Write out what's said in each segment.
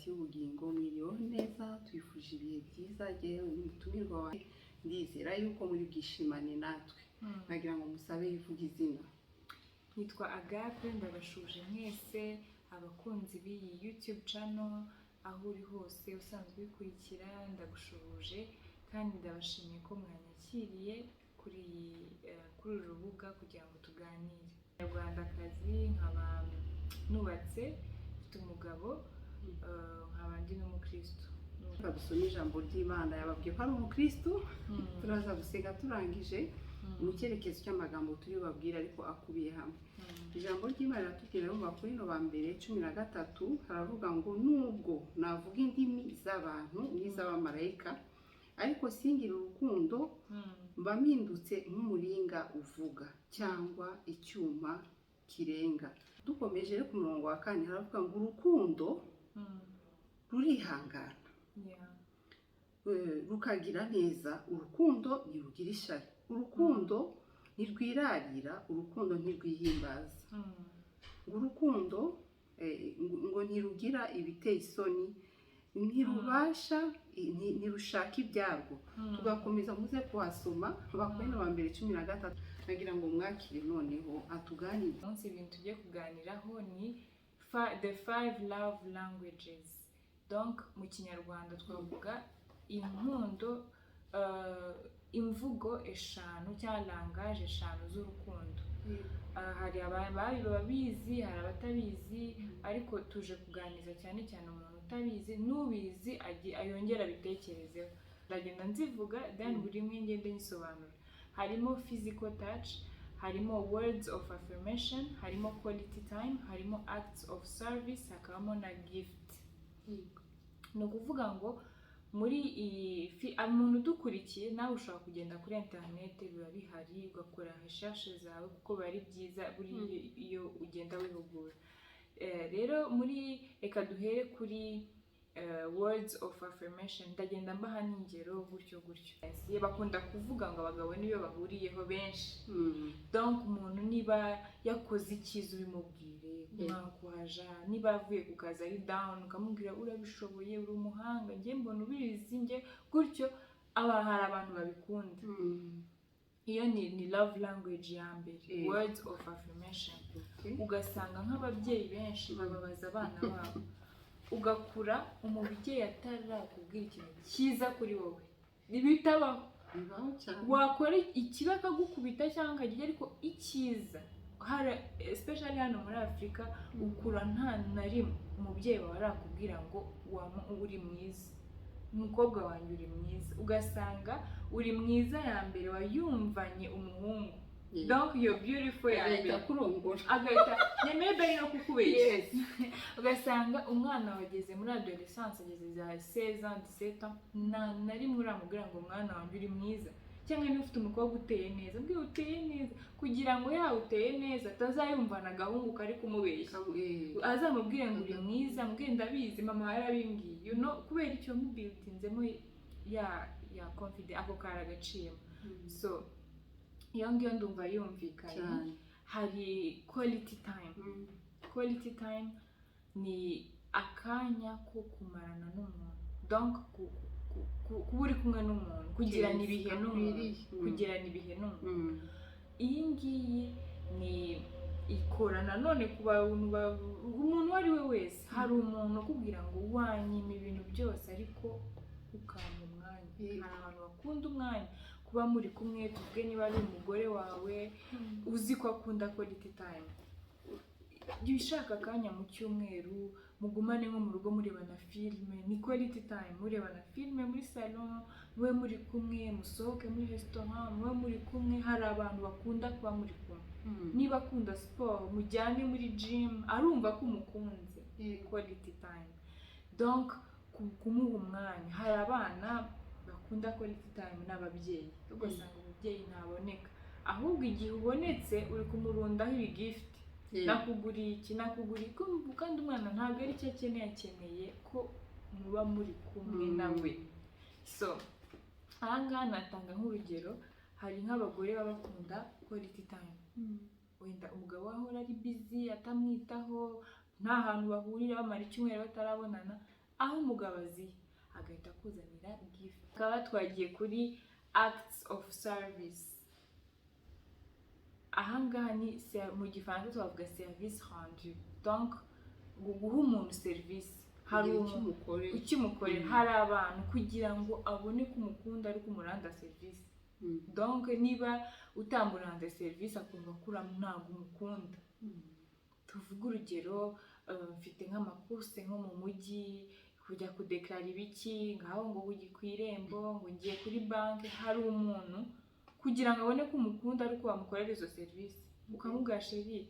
Imigati y'Ubugingo. Mwiriweho neza? Twifuje ibihe byiza. Jyewe n'umutumirwa wawe, ndizera yuko muri bwishimane natwe. Nagira ngo musabe yivuge izina. Nitwa Agape, ndabasuhuje mwese abakunzi b'iyi YouTube channel. Aho uri hose usanzwe uyikurikira, ndagusuhuje kandi ndabashimiye ko mwanyakiriye kuri uru rubuga kugira ngo tuganire. Nyarwandakazi, nkaba nubatse, mfite umugabo, nkaba ndi n'umukristo. Reka dusome ijambo ry'Imana. Yababwiye ko ari umukristo. Turaza gusenga turangije mu cyerekezo cy'amagambo turi bubabwire, ariko akubiye hamwe. Ijambo ry'Imana riratubwira mu Bakorinto ba mbere 13, haravuga ngo: "Nubwo navuga indimi z'abantu n'iz'abamarayika, ariko singire urukundo, mba mpindutse nk'umuringa uvuga cyangwa icyuma kirenga." Dukomeje rero ku murongo wa kane, haravuga ngo: "Urukundo rurihangana, rukagira neza, urukundo ntirugira ishyari, urukundo ntirwirarira, urukundo ntirwihimbaza." Ngo urukundo ngo ntirugira ibiteye isoni, ntirubasha, ntirushaka ibyarwo. Tugakomeza, muze kuhasoma Abakorinto ba mbere 13. Nagira ngo mwakire noneho atuganirize. Umunsi ibintu tugiye kuganiraho ni the five love languages. Donc mu Kinyarwanda twavuga inkundo, imvugo eshanu cyangwa langage eshanu z'urukundo. Hari ababizi, hari abatabizi, ariko tuje kuganiriza cyane cyane umuntu utabizi, n'ubizi ayongere abitekerezeho. Ndagenda nzivuga, then buri imwe ngende nyisobanura. Harimo physical touch, harimo words of affirmation, harimo quality time, harimo acts of service, hakabamo na gift. Ni ukuvuga ngo muri iyi umuntu udukurikiye, nawe ushobora kugenda kuri interineti, biba bihari, ugakora recherche zawe, kuko biba ari byiza buri iyo ugenda wihugura. Rero muri reka duhere kuri words of affirmation. Ndagenda mbaha n'ingero gutyo gutyo. Bakunda kuvuga ngo abagabo niyo bahuriyeho benshi. Donc umuntu niba yakoze icyiza, ubimubwire, umwankuhaja. Niba avuye ku kazi ari down, ukamubwira: "Urabishoboye, uri umuhanga, njye mbona ubizi njye gutyo." Aba hari abantu babikunda. Iyo ni love language ya mbere, words of affirmation. Ugasanga nk'ababyeyi benshi bababaza abana babo, ugakura umubyeyi atarakubwira ikintu cyiza kuri wowe, ntibitabaho. Bibaho cyane. Wakora ikibi akagukubita cyangwa akagira, ariko icyiza hari, especially hano muri Afurika, ukura nta na rimwe umubyeyi wawe arakubwira ngo uri mwiza, umukobwa wanjye uri mwiza. Ugasanga uri mwiza ya mbere wayumvanye umuhungu. Donc you're beautiful ya agahita mbere akurongora. Agahita nyemeye bari no kukubeshya. Ugasanga umwana wageze muri adolescence, ageze za 16 ans, 17 ans, nta na rimwe uramubwira ngo: "Mwana wanjye, uri mwiza." Cyangwa niba ufite umukobwa uteye neza, mbwira uteye neza, kugira ngo yawe uteye neza atazayumvana agahungu kari kumubeshya. Azamubwire ngo uri mwiza, mbwire: "Ndabizi, mama yarabimbwiye." Kubera icyo mubuildinzemo ya confidence, ako kari agaciyemo. So iyo ngiyo ndumva yumvikanye. Cyane. Hari quality time. Quality time ni akanya ko kumarana n'umuntu, donc kuba uri kumwe n'umuntu, kugirana ibihe n'umuntu. Gakwiriye. Kugirana ibihe n'umuntu. Iyi ngiyi ni ikora nanone ku bantu, umuntu uwo ari we wese. Hari umuntu ukubwira ngo wanyima ibintu byose ariko ukampa umwanya. Hari abantu bakunda umwanya, kuba muri kumwe. Tuvuge niba ari umugore wawe, uzi ko akunda quality time, jya ushaka akanya mu cyumweru mugumane nko mu rugo murebana filime, ni quality time. Murebana filime muri salon, mube muri kumwe, musohoke muri restaurant, mube muri kumwe. Hari abantu bakunda kuba muri kumwe. Niba akunda siporo, mujyane muri gym, arumva ko umukunze. Quality time, donc kumuha umwanya. Hari abana bakunda quality time n'ababyeyi, ugasanga umubyeyi ntaboneka, ahubwo igihe ubonetse uri kumurundaho ibigift: nakuguriye iki, nakuguriye iki. Kandi umwana ntabwo ari cyo akeneye, akeneye ko muba muri kumwe nawe. So ahangaha natanga nk'urugero: hari nk'abagore baba bakunda quality time, wenda umugabo we ahora ari busy, atamwitaho, nta hantu bahurira, bamara icyumweru batarabonana. Aho umugabo aziye agahita akuzanira gift. Tukaba twagiye kuri acts of service. Ahangaha ni mu Gifaransa twavuga service rendu, donc guha umuntu serivisi. Hari Kugira icyo umuntu umukorera. Ukimukorera. Hari abantu kugira ngo abone ko umukunda ariko umuranda serivisi. Donc niba utamuranze serivisi, akumva ko ntabwo umukunda. Tuvuge urugero, mfite nk'ama courses nko mu mujyi, kujya kudeclara ibiki ngaho, ngo ujye ku Irembo, ngo ngiye kuri banki. Hari umuntu kugira ngo abone ko umukunda ariko wamukorera izo serivisi, ukamubwira: "Chéri,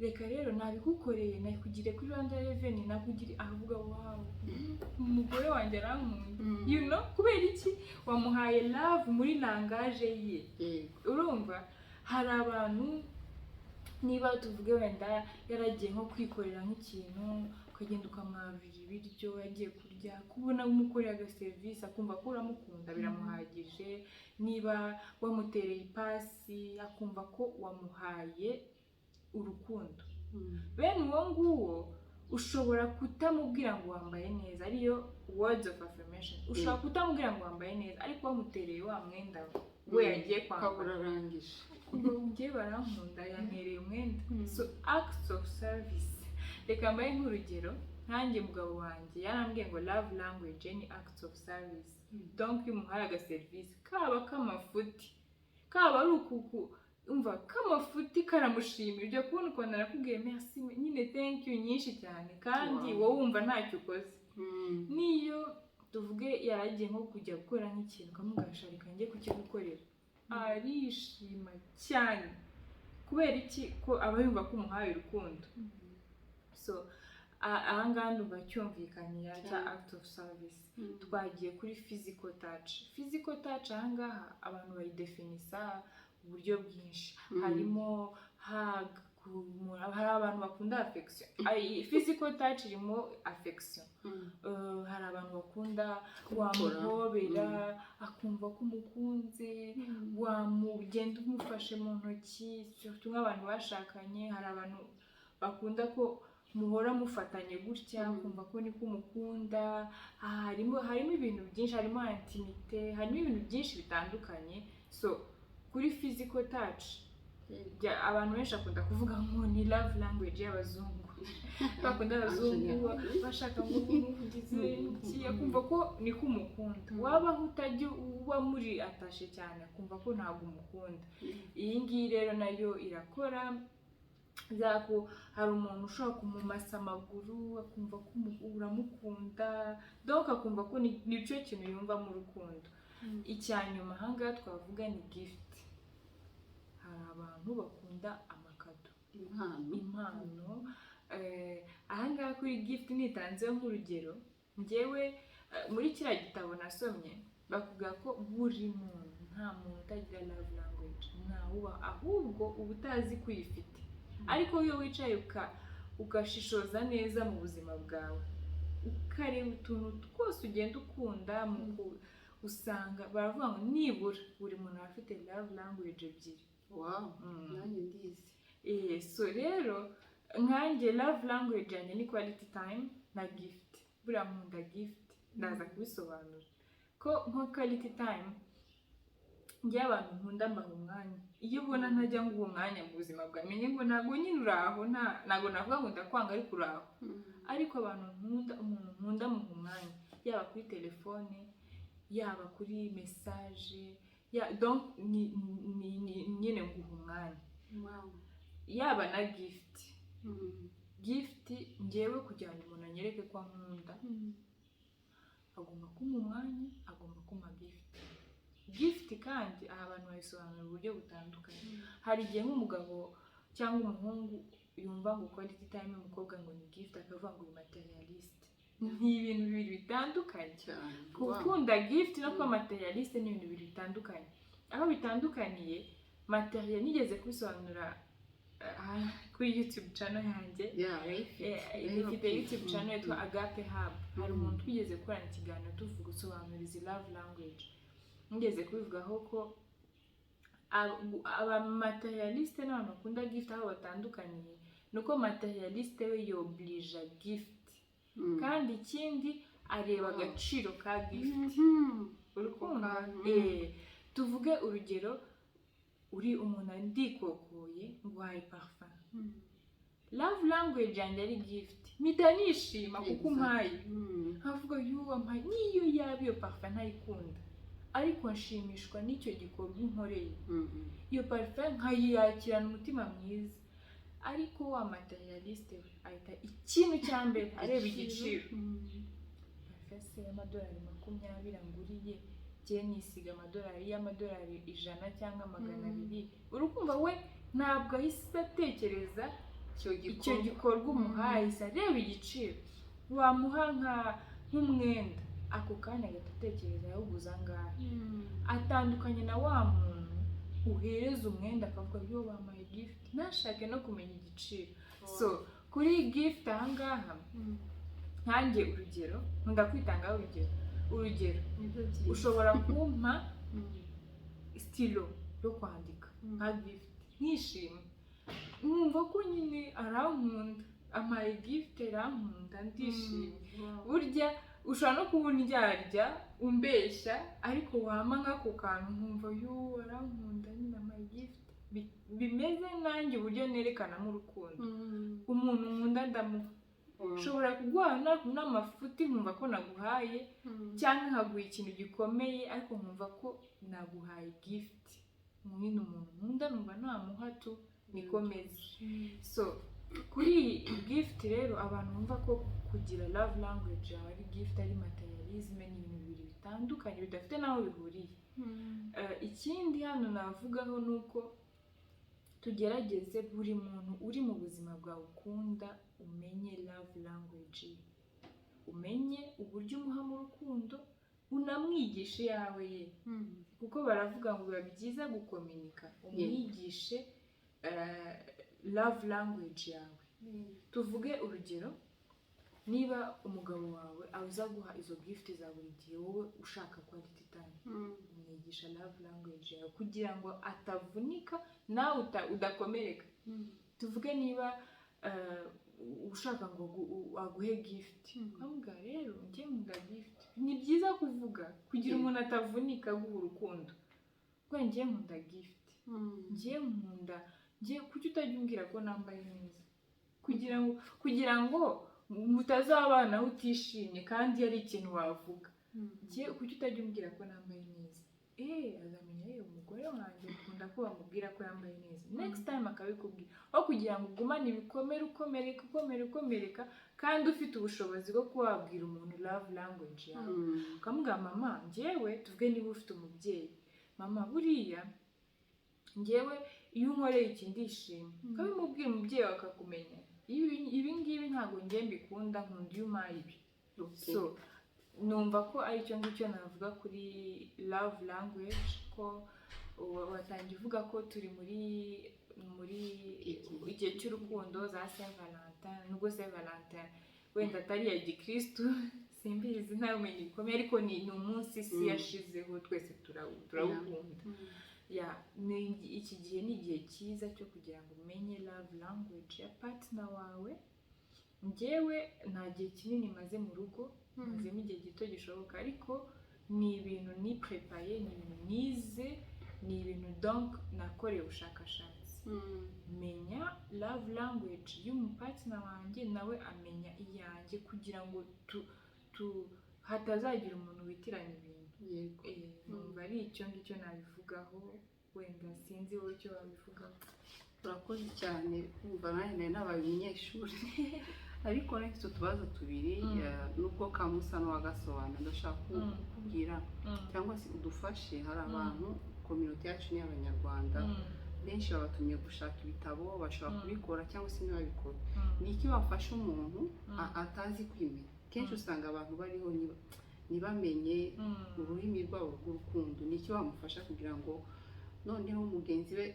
reka rero nabigukoreye, nakugiriye kuri Rwanda Revenue, nakugiriye." Avuga: "Wow, umugore wanjye arankunda." Kubera iki? Wamuhaye love muri langage ye. Urumva hari abantu, niba tuvuge wenda yaragiye nko kwikorera nk'ikintu, ukagenda ukamwarurira ibiryo yagiye kurya, kubona umukorera agaserivisi akumva ko uramukunda biramuhagije. Niba wamutereye ipasi, akumva ko wamuhaye urukundo. Bene uwo nguwo ushobora kutamubwira ngo wambaye neza, ariyo words of affirmation. Ushobora kutamubwira ngo wambaye neza, ariko wamutereye wa mwenda we yagiye Ukaba kwambara, urarangije. Ngo njye barankunda, yantereye umwenda. So acts of service, reka mbaye nk'urugero, nkanjye mugabo wanjye yarambwiye ngo love language ni acts of service. Donc iyo umuhaye agaserivisi, kaba k'amafuti, kaba ari ukuku umva k'amafuti, karamushimira. Ujya kubona ukuntu arakubwiye merci nyine, thank you nyinshi cyane, kandi wowe wumva ntacyo ukoze. Niyo tuvuge yaragiye nko kujya gukora nk'ikintu, ukamubwira: "Reka njye kukigukorera," arishima cyane. Kubera iki? Ko aba yumva ko umuhaye urukundo. So ahangaha ndumva cyumvikanye cya act of service. Twagiye kuri physical touch. Physical touch ahangaha abantu bayidefinisa uburyo bwinshi. Harimo hug, hari abantu bakunda affection. Physical touch irimo affection. Hari abantu bakunda Kumukora. wamuhobera akumva ko umukunze, wamugenda umufashe mu ntoki, surtout nk'abantu bashakanye. Hari abantu bakunda ko muhora mufatanye gutya, kumva ko niko umukunda. Harimo ibintu byinshi, harimo intimité, harimo ibintu byinshi bitandukanye. So kuri physical touch, abantu benshi bakunda kuvuga ngo ni love language y'abazungu. Bakunda abazungu bashaka ngo umuvugize iki, akumva ko niko umukunda. Wabaho utajya uba muri attaché cyane, akumva ko ntabwo umukunda. Iyi ngiyi rero nayo irakora zako. Hari umuntu ushobora kumumasa amaguru akumva ko uramukunda, donc akumva ko nicyo kintu yumva mu rukundo. Icya nyuma ahangaha twavuga ni gift. Hari abantu bakunda amakado, Impano. Impano. Ahangaha kuri gift nitanzeho nk'urugero, njyewe muri kiriya gitabo nasomye bavuga ko buri muntu, nta muntu utagira love language, ntawuba, ahubwo uba utazi ko uyifite. Ariko iyo wicaye ugashishoza neza mu buzima bwawe, ukareba utuntu twose ugenda ukunda usanga baravuga ngo nibura buri muntu aba afite love language ebyiri. Nanjye ndizi. So rero nkanjye love language yanjye ni quality time na gift. Buriya nkunda gift, ndaza kubisobanura ko nko quality time, njye abantu nkunda mbaha umwanya. Iyo ubona ntajya nguha umwanya mu buzima bwawe, menye ngo ntabwo nyine uraho, ntabwo navuga ngo ndakwanga, ariko uraho. Ariko abantu nkunda, umuntu nkunda muha umwanya, yaba kuri telefone, yaba kuri message ya, donc ni nyine nguha umwanya. Yaba na gift. Gift ngewe kugira ngo umuntu anyereke ko ankunda, agomba kumpa umwanya, agomba kumpa gift. Gift kandi aha abantu babisobanura uburyo butandukanye. Hari igihe nk'umugabo cyangwa umuhungu yumva ngo quality time y'umukobwa ngo ni gift, akavuga ngo uri materialiste. Ni ibintu bibiri bitandukanye. Cyane. Gukunda gift no kuba materialiste ni ibintu bibiri bitandukanye. Aho bitandukaniye, material nigeze kubisobanura kuri YouTube channel yanjye. Yeah, urayifite. Ifite YouTube channel yitwa Agape Hub. Hari umuntu twigeze gukorana ikiganiro tuvuga, usobanura izi love language. Nigeze kubivugaho ko aba materialiste n'abantu bakunda gift, aho batandukaniye ni uko materialiste we yoburija gift. Kandi ikindi, areba agaciro ka gift. Urukundo. Tuvuge urugero, uri umuntu ndikokoye nguhaye parfum, love language yanjye ari gift, mpita nishima kuko umpaye, nkavuga yuwa mpaye, niyo yaba iyo parfum ntayikunda, ariko nshimishwa n'icyo gikorwa unkoreye. Iyo parfum nkayiyakirana umutima mwiza. Ariko wa matérialiste we ahita ikintu cya mbere areba igiciro. Parfum se y'amadolari 20 anguriye, njye nisiga amadolari y'amadolari 100 cyangwa magana abiri. Urukumva we ntabwo ahise atekereza icyo icyo gikorwa umuhaye, ahise areba igiciro. Wamuha nk'umwenda, ako kanya agahita atekereza yawuguze angahe. Atandukanye na wa muntu uhereza umwenda akavuga yo bampaye gift, ntashake no kumenya igiciro. So kuri gift ahangaha, nkanjye urugero, nkunda kwitangaho urugero. Nibyo byiza. Ushobora kumpa stylo yo kwandika nka gift, nkishima, nkumva ko nyine arankunda, ampaye gift, arankunda, ndishimye. Burya ushobora no kuba undyarya, umbeshya, ariko wampa nk'ako kantu nkumva yo arankunda nyine, ampaye gift. Bimeze nanjye uburyo nerekanamo urukundo, umuntu nkunda ndamuha. Nshobora kuguha n'amafuti nkumva ko naguhaye, cyangwa nkaguha ikintu gikomeye, ariko nkumva ko naguhaye gift. Nyine umuntu nkunda numva namuha tu, niko meze. So kuri iyi gift rero, abantu bumva ko kugira love language yawe ari gift, ari matérialisme, ni ibintu bibiri bitandukanye bidafite n'aho bihuriye. Ikindi hano navugaho ni uko tugerageze, buri muntu uri mu buzima bwawe ukunda, umenye love language ye, umenye uburyo umuhamo urukundo, unamwigishe iyawe ye, kuko baravuga ngo biba byiza gukominika. Umwigishe love language yawe. Tuvuge urugero, niba umugabo wawe aza guha izo gift za buri gihe, wowe ushaka quality time, umwigisha love language yawe kugira ngo atavunika, nawe udakomereka. Tuvuge niba ushaka ngo aguhe gift, ukamubwira rero njye nkunda gift. Ni byiza kuvuga kugira umuntu atavunika aguha urukundo, kuko njye nkunda gift, njye nkunda, njye kuki utajya umbwira ko nambaye neza, kugira ngo mutazabana utishimye kandi ari ikintu wavuga. Njye kuki utajya umbwira ko nambaye neza? Azamenya, umugore wanjye akunda ko bamubwira ko yambaye neza. Next time akabikubwira, aho kugira ngo ugumane ibikomere, ukomereka, ukomereka, ukomereka, kandi ufite ubushobozi bwo kuba wabwira umuntu love language yawe, ukamubwira mama njyewe, tuvuge niba ufite umubyeyi, mama buriya njyewe iyo unkoreye iki ndishima, ukabimubwira, umubyeyi wawe akakumenya, ibi ngibi ntabwo njye mbikunda, nkunda iyo umpaye ibi. So numva ko aricyo ngicyo navuga kuri love language, ko watangiye uvuga ko turi muri igihe cy'urukundo za Saint Valentin, nubwo Saint Valentin wenda atari iya gikristu, simbizi, nta bumenyi bukomeye, ariko ni umunsi isi yashizeho, twese turawukunda. Ya, iki gihe ni igihe cyiza cyo kugira ngo umenye love language ya partner wawe. Njyewe nta gihe kinini maze mu rugo, mazemo igihe gito gishoboka, ariko ni ibintu ni préparé, ni ibintu nize, ni ibintu donc nakoreye ubushakashatsi, menya love language y'umupartner wanjye, nawe amenya iyanjye, kugira ngo tu hatazagira umuntu witiranya ibintu. Numva ari icyo ngicyo nabivugaho, wenda sinzi wowe icyo wabivugaho. Urakoze cyane. Kumva nanjye nari nabaye umunyeshuri, ariko nafite utubazo tubiri. Nubwo kamusa n'uwagasobanura, ndashaka kukubwira cyangwa se udufashe. Hari abantu, communauté yacu ni iy'Abanyarwanda, benshi babatumye gushaka ibitabo, bashobora kubikora cyangwa se ntibabikore. Ni iki wafasha umuntu atazi kwimenya? Kenshi usanga abantu bariho ntibamenye ururimi rwabo rw'urukundo. Ni iki wamufasha kugira ngo noneho mugenzi we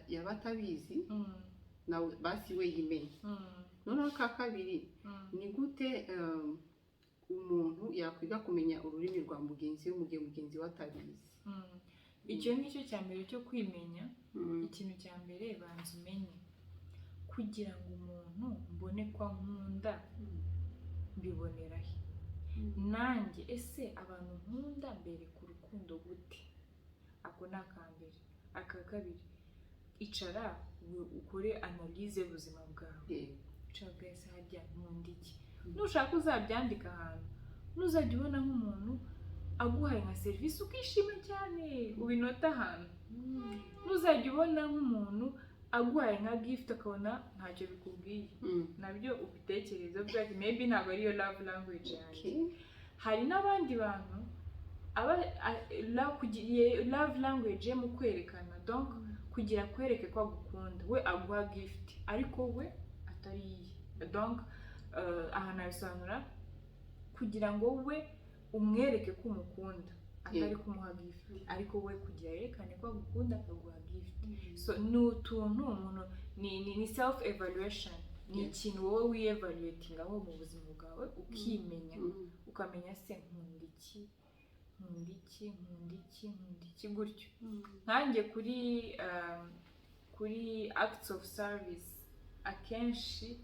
yaba atabizi, nawe basi we yimenye? Noneho ka kabiri, ni gute umuntu yakwiga kumenya ururimi rwa mugenzi we mu gihe mugenzi we atabizi? Icyo ngicyo cya mbere cyo kwimenya, ikintu cya mbere banza umenye, kugira ngo umuntu mbone ko ankunda. Mbibonera he nanjye? Ese abantu nkunda mbereka urukundo gute? Ako ni akambere. Aka kabiri, icara ukore analyse y'ubuzima bwawe. Icara bwese, harya nkunda iki? Nushaka uzabyandika ahantu, nuzajya ubona nk'umuntu aguhaye nka serivisi ukishima cyane, ubinote ahantu. Nuzajya ubona nk'umuntu aguhaye nka gift ukabona ntacyo bikubwiye, nabyo ubitekereze, uvuga ati maybe ntabwo ariyo love language yanjye. Hari n'abandi bantu aba love language ye mu kwerekana, donc kugira kwereke ko agukunda, we aguha gift ariko we atari iye. Donc aha nabisobanura kugira ngo we umwereke ko umukunda, atari kumuha gift, ariko we kugira yerekane ko agukunda akaguha gift. So ni utuntu umuntu ni self evaluation, ni ikintu wowe wiyevaluatingaho mu buzima bwawe, ukimenya, ukamenya se nkunda iki, nkunda iki, nkunda iki, nkunda iki, gutyo. Nkanjye kuri acts of service, akenshi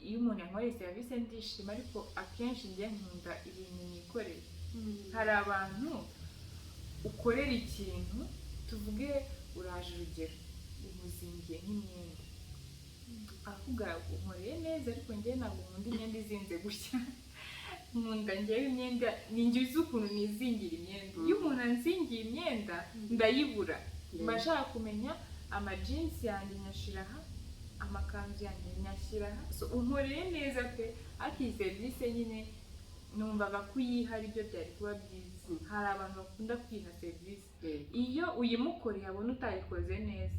iyo umuntu yankoreye serivisi ndishima, ariko akenshi njye nkunda ibintu nikoreye. Hari abantu ukorera ikintu, tuvuge uraje, urugero umuzingiye nk'imyenda, akubwira unkoreye neza, ariko njye ntabwo nkunda imyenda izinze gutya, nkunda njyewe imyenda ni njye uzi ukuntu nizingira imyenda. Iyo umuntu anzingiye imyenda ndayibura, mba nshaka kumenya amajinsi yanjye nyashira aha, amakanzu yanjye nyashyira aha. So unkoreye neza pe, ariko iyi serivisi nyine numvaga kuyiha aribyo byari kuba byiza. Hari abantu bakunda kwiha serivisi, iyo uyimukoreye abona utayikoze neza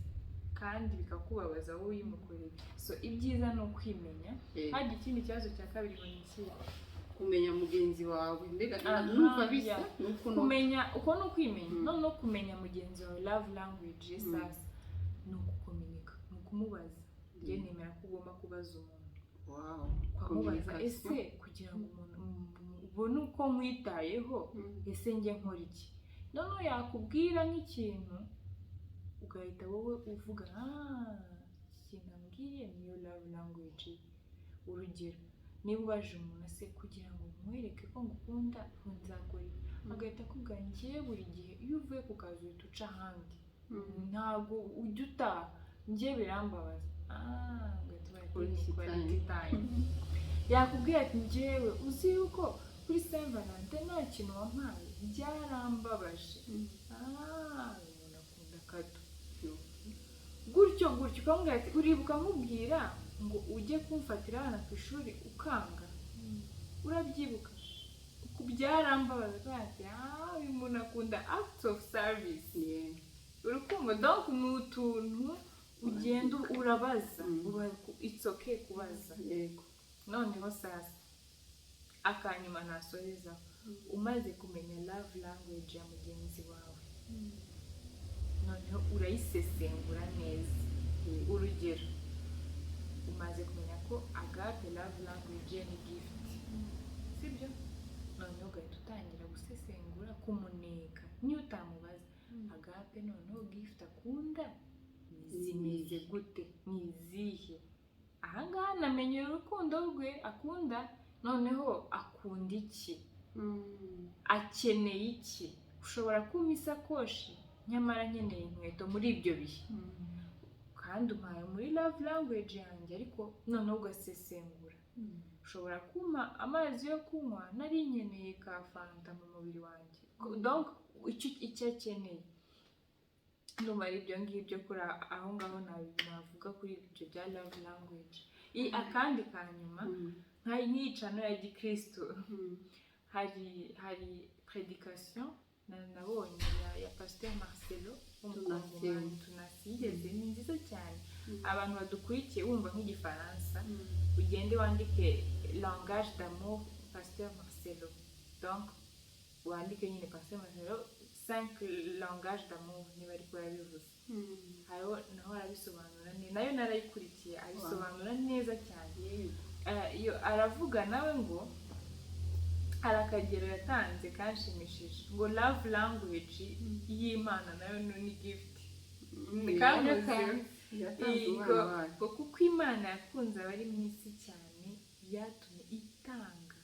kandi bikakubabaza wowe uyimukoreye. So ibyiza ni ukwimenya. Hajya ikindi kibazo cya kabiri ngo ni ikihe? Kumenya mugenzi wawe mbega. Aha, numva bisa yeah. nuko Kumenya uko ni ukwimenya. Noneho kumenya mugenzi wawe love language ye, sasa ni ukukominika, ni ukumubaza. Njye nemera ko ugomba kubaza umuntu, ukamubaza: Communication. Ese kugira ngo umuntu ubone uko nkwitayeho, ese njye nkora iki? Noneho yakubwira nk'ikintu ugahita wowe uvuga: ah, iki kintu ambwiye niyo love language. Urugero, niba ubaje umuntu ase kugira ngo nkwereke ko ngukunda nzakora iki, agahita akubwira: njye buri gihe iyo uvuye ku kazi uhita uca ahandi, ntabwo ujya utaha, njye birambabaza. Ah, ugahita ubaye Quality quality time. time. Yakubwira ati njyewe uzi yuko kuri Saint Valentin nta kintu wampaye, byarambabaje. Ah, uyu muntu akunda cadeau, gutyo gutyo. Ukamubwira ati uribuka nkubwira ngo ujye kumfatira abana ku ishuri ukanga, urabyibuka? Byarambabaza. Kubera ati ah, uyu muntu akunda acts of service. Urukundo donc ni utuntu ugenda urabaza. It's okay kubaza. Noneho sasa akanyuma nasorezaho, umaze kumenya love language ya mugenzi wawe, noneho urayisesengura neza. Urugero, umaze kumenya ko Agape love language ye ni gift, sibyo? Noneho ugahita utangira gusesengura, kumuneka niyo utamubaza Agape noneho gift akunda zimeze gute, ni izihe? Ahangaha namenye urukundo rwe akunda. Noneho akunda iki? Akeneye iki? Ushobora kumpa isakoshi nyamara nkeneye inkweto muri ibyo bihe, kandi umpaye muri love language yanjye. Ariko noneho ugasesengura, ushobora kumpa amazi yo kunywa nari nkeneye ka fanta mu mubiri wanjye. Donc icyo akeneye, ndumva ari ibyo ngibyo kuri aho ngaho navuga kuri ibyo bya love language. Akandi ka nyuma, nk'iyicano ya gikristo, hari prédication nabonye ya Pasteur Marcelo w'umukongomani, Tunasi yigeze, ni nziza cyane. Abantu badukurikiye wumva nk'igifaransa, ugende wandike langage d'amour Pasteur Marcelo, donc wandike nyine Pasteur Marcelo 5 langage d'amour, niba ariko yabivuze. Hariho naho arabisobanura neza, nayo narayikurikiye, abisobanura neza cyane. Iyo aravuga nawe ngo hari akagero yatanze kanshimishije, ngo love language y'Imana nayo ni gift. Kamuzeho. Yatanze Ngo umwana wayo. Ngo kuko Imana yakunze abari mu isi cyane, byatumye Gutanga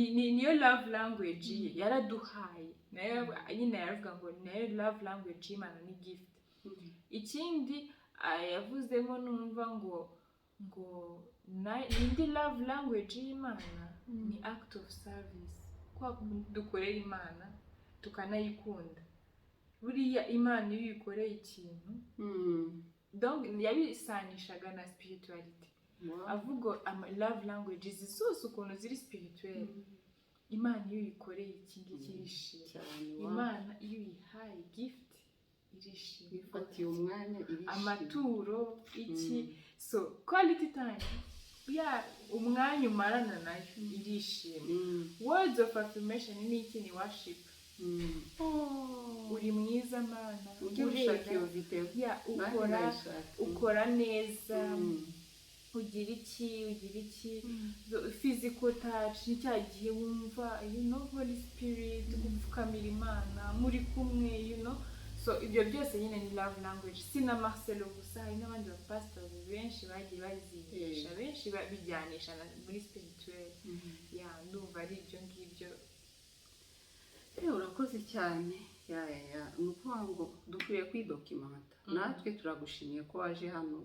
niyo love language ye. Yaraduhaye nayo nyine, yaravuga ngo nayo love language y'Imana ni gift. Ikindi yavuzemo, numva ngo indi love language y'Imana ni act of service, kwa kundi dukorera Imana tukanayikunda. Buriya Imana iyo uyikoreye ikintu, donc yabisanishaga na spirituality. Avuga ama love languages zose ukuntu ziri spirituel. Imana iyo uyikoreye iki ngiki irishima. Cyane, wow. Imana iyo uyihaye gift irishima. Wifatiye umwanya, irishima. Amaturo, iki, so quality time ya umwanya umarana nayo irishima. Words of affirmation ni iki? Ni worship. Uri mwiza Mana. Ujye ushaka iyo video. Ya, Nanjye ukora ndayishaka. ukora neza. Ugira iki, ugira iki. Physical touch ni cya gihe wumva Holy Spirit, gupfukamira Imana muri kumwe. So ibyo byose nyine ni love language. Si na Marcelo gusa, hari n'abandi bapasiteri benshi bagiye bazigisha, benshi bijyanisha muri spirituel. Ya, ndumva ari ibyo ngibyo. Urakoze cyane. Ya, ya, ya, ni ukuvuga ngo dukwiye kwidocumenta. Natwe turagushimiye ko waje hano,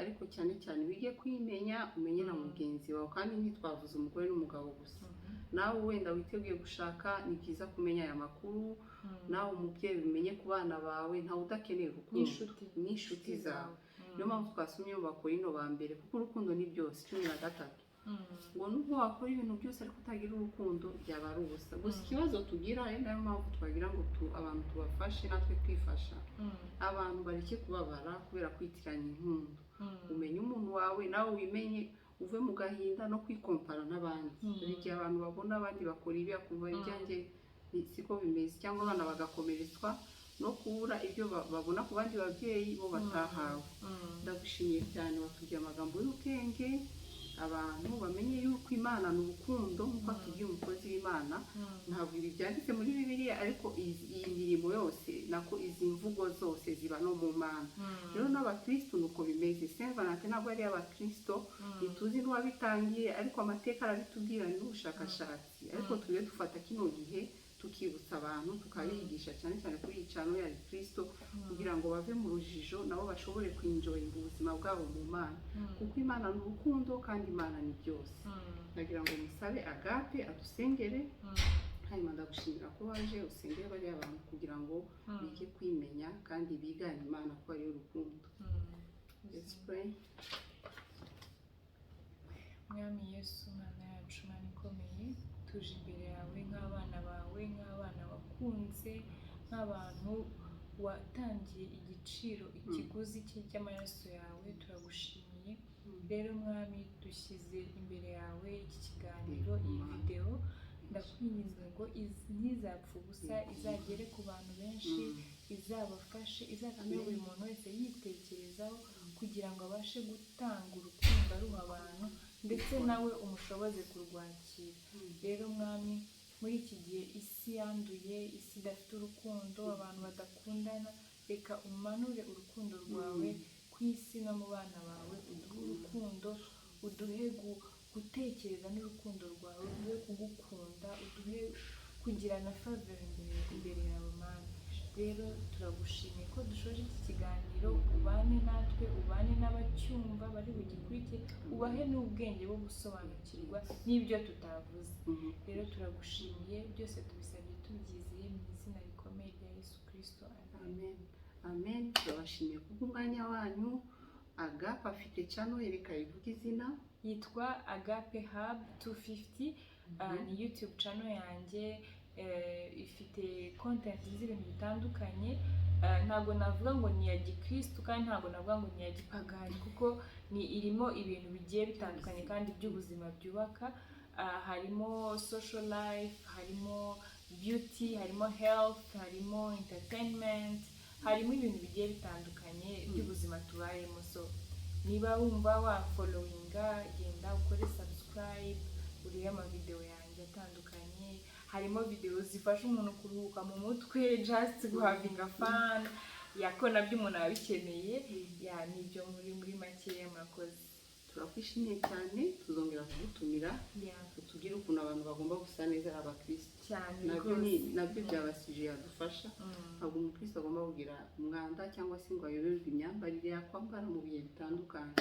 ariko cyane cyane wige kwimenya, umenye na mugenzi wawe. Kandi ntitwavuze umugore n'umugabo gusa, nawe wenda witeguye gushaka, ni byiza kumenya aya makuru. Nawe umubyeyi umenye ku bana bawe, ntawe udakeneye urukundo. N'inshuti. N'inshuti zawe. Niyo mpamvu twasomye mu Bakorino ba mbere, kuko urukundo ni byose, 13, ngo nubwo wakora ibintu byose ariko utagira urukundo byaba ari ubusa gusa. Ikibazo tugira, ari nayo mpamvu twagira ngo abantu tubafashe natwe twifasha, abantu bareke kubabara kubera kwitiranya inkundo. Umenye umuntu wawe, nawe wimenye, uve mu gahinda no kwikompara n'abandi. Hari igihe abantu babona abandi bakora ibi, akumva ibyanjye siko bimeze, cyangwa abana bagakomeretswa no kubura ibyo babona ku bandi babyeyi bo batahawe. Ndagushimiye cyane, watubwiye amagambo y'ubwenge, abantu bamenye yuko Imana ni urukundo nk'uko atubwiye umukozi w'Imana. Ntabwo ibi byanditse muri Bibiliya, ariko iyi mirimo yose, nako izi mvugo zose ziba no mu Mana. Rero n'abakristo ni uko bimeze. Saint Valentin ntabwo ari iy'abakristo, ntituzi n'uwabitangiye, ariko amateka arabitubwira n'ubushakashatsi. Ariko tujye dufata kino gihe tukibutsa abantu, tukabigisha cyane cyane kuri iyi channel ya Kristo, kugira ngo bave mu rujijo, nabo bashobore kwinjoyinga ubuzima bwabo mu Mana, kuko Imana ni urukundo kandi Imana ni byose. Ndagira ngo musabe Agape adusengere, hanyuma ndagushimira ko waje usengere bariya bantu kugira ngo bige kwimenya kandi bigane Imana ko ariyo rukundo. Let's pray. Mwami Yesu, Mwana yacu, Mana ikomeye, tuje imbere yawe nk'abana bawe, nk'abana wakunze, nk'abantu watangiye igiciro, ikiguzi cye cy'amaraso yawe. Turagushimiye rero Mwami, dushyize imbere yawe iki kiganiro, iyi videwo. Ndakwinginze ngo ntizapfe ubusa, izagere ku bantu benshi, izabafashe, izatume buri muntu wese yitekerezaho kugira ngo abashe gutanga urukundo aruha abantu, ndetse nawe umushoboze kurwakira. Rero Mwami, muri iki gihe isi yanduye, isi idafite urukundo, abantu badakundana, reka umanure urukundo rwawe ku isi no mu bana bawe. Uduhe urukundo, uduhe gutekereza n'urukundo rwawe, uduhe kugukunda, uduhe kugira na favor imbere yawe Mana. Rero turagushimiye ko dushoje iki kiganiro. Ubane natwe, ubane n'abacyumva bari bugikurikire, ubahe n'ubwenge bwo gusobanukirwa n'ibyo tutavuze. Rero turagushimiye, byose tubisabye tubyizeye mu izina rikomeye rya Yesu Kirisito, amen. Amen, amen. Turabashimiye kubw'umwanya wanyu. Agape afite channel, reka ivuge izina. Yitwa Agape Hub 250. Ni YouTube channel yanjye, ifite content z'ibintu bitandukanye. Ntabwo navuga ngo ni iya gikristu kandi ntabwo navuga ngo ni iya gipagani, kuko ni irimo ibintu bigiye bitandukanye kandi by'ubuzima byubaka. Harimo social life, harimo beauty, harimo health, harimo entertainment, harimo ibintu bigiye bitandukanye by'ubuzima tubayemo. So niba wumva wafollowinga, genda ukore subscribe, urebe amavideo yanjye atandukanye. Harimo video zifasha umuntu kuruhuka mu mutwe, just guhavinga fun, yako nabyo umuntu aba abikeneye. Ya, nibyo muri makeya. Murakoze. Turakwishimiye cyane, tuzongera kugutumira utubwire ukuntu abantu bagomba gusa neza ari abakristo. Cyane Nabyo ni rwose. Nabyo byabasije yadufasha. Ntabwo umukristo agomba kugira umwanda cyangwa se ngo ayoberwe imyambarire yakwambara mu bihe bitandukanye,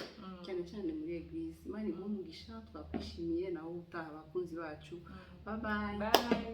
cyane cyane muri église. Imana iguhe umugisha, twakwishimiye. Nawe utaha, abakunzi bacu. Bye bye. Bye.